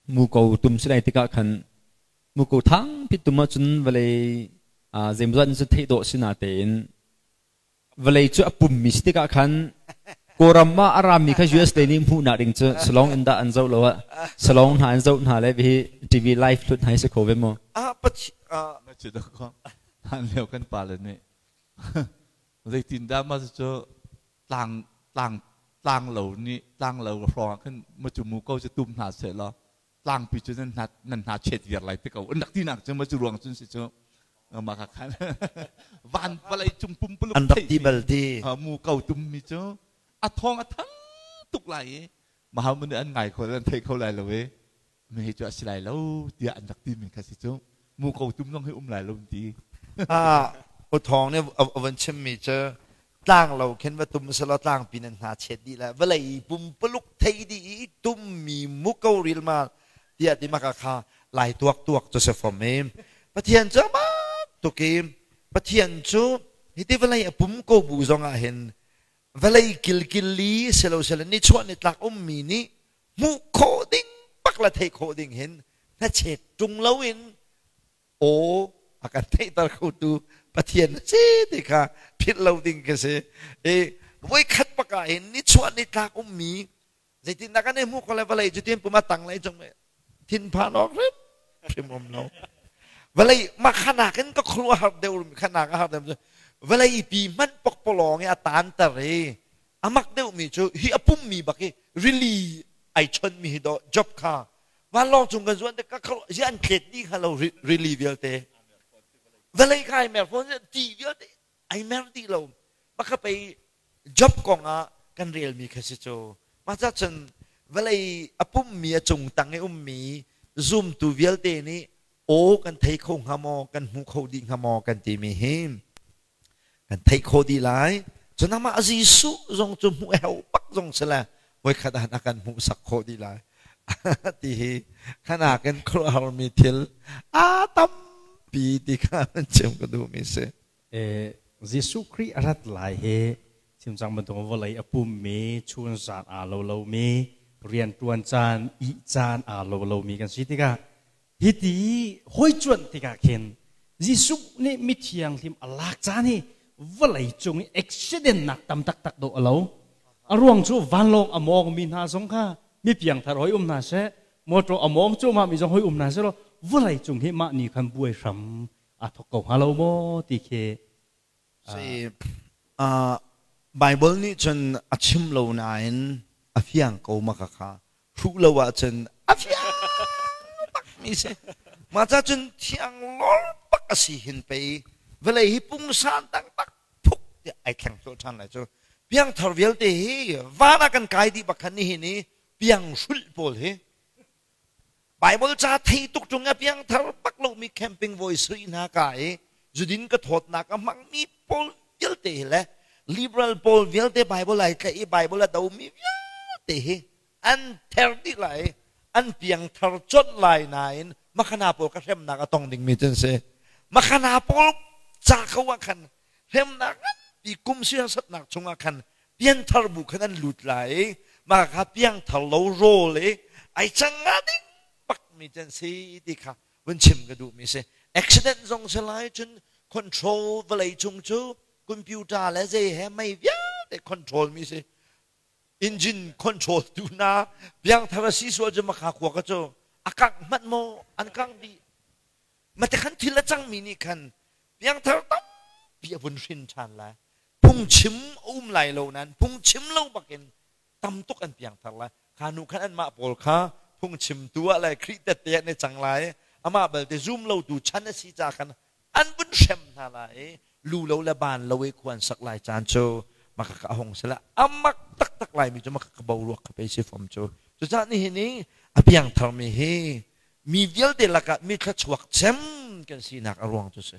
Muko tum si lai tikah khan muko thang pi tum ahcun vawlei zeimawzat in cu theih dawh si natein vawlei cu a pummi si tikah khan Kawlram ah a rami kha US lei nih hmuhnak ding cu salong in dah an zoh lo ah salong hna an zoh hna le hi TV live hlut hna hi si kho ve maw? Ah pachi ah na ci da ko han leo kan pa le nih zeitin dah ma cu tlang tlang tlang lo nih tlang lo hrawng ah khan ma cu mu ko cu tum hna seh law tlangpi cu nan hna nan hna chet viar lai te ko an rak ti nak cu ma cu ruang cun si cu ma kha khan van vawlei cung pumpuluk an rak ti bal ti mu ko tum mi cu a thawng a thang tuk lai i mahamun nih an ngai kho an thei kho lai lo i mi hi cu a si lai lo tiah an rak ti mi kha si cu mu ko tum zong hi um lai lo ti ah u thawng nih a van chim mi cu tlang lo khin va tum selaw tlangpi nan hna chet dih lai vawlei pumpuluk thei dih i tummi muko rilmal tiah ti maka kha lai tuak tuak cu si fom i Pathian cu amak tuk i Pathian cu hiti vawlei a pum ko bu zong ah hin vawlei kilkil li silo silo ni chuah ni tlak ummi nih hmuh khawh ding pak la theih khawh ding hin hnachet ṭung loin aw a kan theihter khotu Pathian a si ti kha philh lo ding ka si. I voikhat bak ah hin nichuah nitlak ummi zeitindah kan i hmuh ko le vawlei cu tin pum a tang lei cung thinphan awk hrim hrim um lo. Vawlei mah khanak in ka khuaruah har deuh khanak a har deuh vawlei pi hmanh pokpalawng i a tanter i amak deuhmi cu hi a pummi bak i rili ai chonmi hi do job kha vanlawng cung kan zuan ka kho zi an tlet dih hnga lo rili vialte vawlei kha ai mer fawn ti vialte ai mer dih lo baka pei job kong ah kan relmi kha si cu mah ca cun vawlei a pummi a cung tang i ummi zumtu vialte nih aw kan thei kho hnga maw kan hmu kho dih hnga maw kan timi hi kan theih khawh dih lai cun amah Jesuh zong cu hmuh heu bak zong si le voikhat ah a kan hmuhsak khawh dih lai ti hi khanak in khuaruahharmi thil a tampi ti kha an chim ka duhmi si. Jesuh Khrih a rat lai hi chimcang bantuk vawlei a pummi chun zan aa lo lomi rianṭuan caan ih caan aa lo lomi kan si tikah Hiti hoi cuanh tikah khin Jesuh nih mithianghlim a lak caan hi vawlei cung i accident nak tam taktak dawh a lo. A ruang cu vanlawng a mawngmi hna zong kha mi piangthar hoi um hna seh, motor a mawng cuahmah mi zong hoi um hna seh law vawlei cung hi mah ni khan buai hram aa thok ko hnga lo maw ti khi Si, Bible nih cun a chim lo nain a fiang ko ma kha kha hruh lo ahcun a fiang bak mi si. Mah ca cun thiang lor bak a si hin pei vawlei hi pungsan taktak phuk tiah ai thleng hlawh ṭhan lai cu. Piangthar vialte hi van ah kan kai dih bak khan nihin i piang hrulh pawl hi Bible ca thei tuk ṭung a piangthar bak lomi camping voi sui hna ka i zudin ka thawtnak a hmangmi pawl vialte hi le liberal pawl vialte Bible ai tlaih i Bible a domi vialte hi an ther dih lai an piangthar colh lai nain makhana pawl ka hremnak a tong dingmi cu an si. Makhana pawl ca ko ah khan hremnak nganpi kum siasatnak chungah khan pianthar bu khan an lut lai i mah kha piangthar lo rawl i ai cang nga ding bak mi can si ti kha vun chim ka duh mi si accident zong si lai cun control vawlei cung cu computer le zei he mei vialte control mi si engine control tu na piangthar a si sual cu makha khua ka cu a kangh hmanh maw an kangh dih mate khan thil a cangmi nih khan piangthar tampi a vun hrin ṭhan lai phungchim a um lai lo nain phungchim lo bakin tam tuk an piangthar lai kha nu khan anmah pawl kha phungchimtu ah le Khrih tette ah ne cang lai amah balte zum lo tu chan a si ca khan an vun hrem hna lai lu lo le ban lo i khuan sak lai caan cu maka ka hong sila amak taktak lai mi cu maka ka boruak kha pe si fom cu cucah nihin i a piangthar mi hi mi vialte lakah mi thluachuak cem kan sinak a ruang cu si.